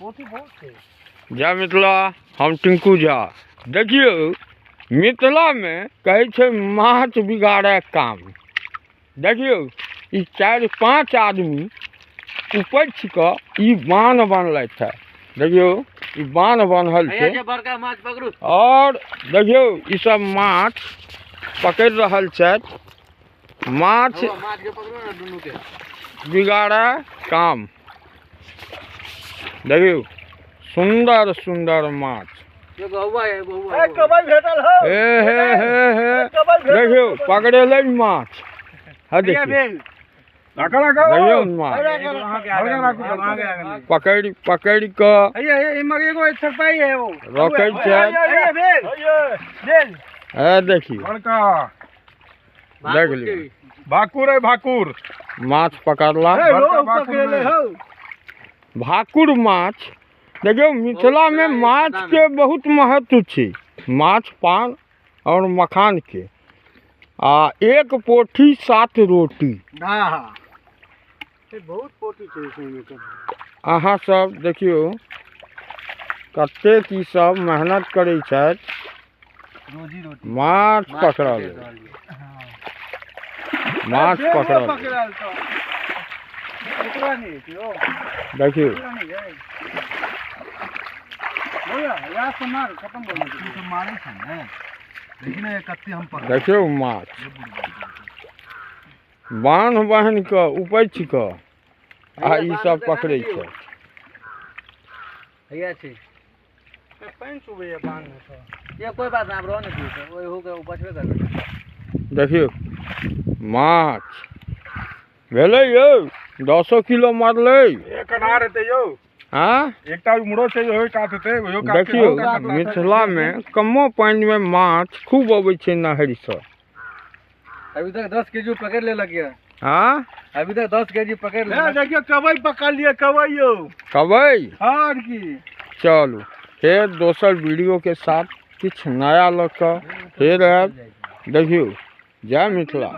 पोठी बहुत छै। जय मिथिला, हम टिंकू झा। देखियौ, मिथिलामे कहै छै माछ बिगाड़े काम। देखियौ, ई 4-5 आदमी उपछि कऽ ई बान्ह बनलथि है। देखियौ, ई बान्ह बान्हल छै। बड़का माछ पकड़ू। और देखियौ, ई सब माछ पकड़ि रहल छथि। माछ माछ के पकड़ू ने दुनू के। बिगाड़े काम। देखियौ, सुंदर सुंदर माछ। एगो हौवा है, एगो हौवा। ए, कबई भेटल हौ। हे हे हे हे, कबई भेटल। देखियौ, पकड़ेलै माछ। हँ, देखियौ। भेल। राखो राखो। देखियौ माछ पकड़ि पकड़ि कऽ एगो थरपाई है वो। रखै छथि। भेल भेल। हे देखियौ। बड़का। देख लियौ। भाकुर है, भाकुर। माछ पकड़ला। ए, बड़का रोहु भाकुर पकड़ेलै नहि। हौ। भाकुर माछ। देखियौ, मिथिलामे माछके बहुत महत्व छै, माछ पान और मखानके। आ एक पोठी 7 रोटी। हाँ हाँ, बहुत पोठी छै इसमे तऽ। अहाँ सब देखियौ कतेक ई सब मेहनत करै छथि। रोजी रोटी। माछ पकड़ल, माछ भेल पकड़ल। पकड़ल तऽ ओकरा नहि हेतै यौ। देखियौ। ओकरा नहि है। बोला, यार से मार, खत्म भऽ जेतै। तू मारै छै ने, देखी ने कते हम पकड़। देखियौ, माछ बान्ह बान्हि कऽ उपछि कऽ आ ई सब पकड़ै छै। हैया छै। ए, पानि चुबैया बान्ह मे तऽ। ये कोई बात ना, आब रह ने दियौ तऽ ओहि हो के बचबे करबै। देखियौ, माछ भेलै यौ, 10 किलो मरलै। एक अनार हेतै यौ। हाँ। एकटा उम्हरो छै, ओहो कात हेतै, ओहो कात। देखियौ, मिथिलामे कमो पानिमे माछ खूब अबै छै नहरिसँ। अभी तक 10 केजी पकड़ लेलक ये। हाँ। अभी तक 10 केजी पकड़ ए, लेलक। देखियौ, कबई पकड़लियै, कबई यौ। कबई। और की। चलू, फेर दोसर वीडियो के साथ किछु नया लऽ कऽ फेर आयब। देखियौ, जय मिथिला।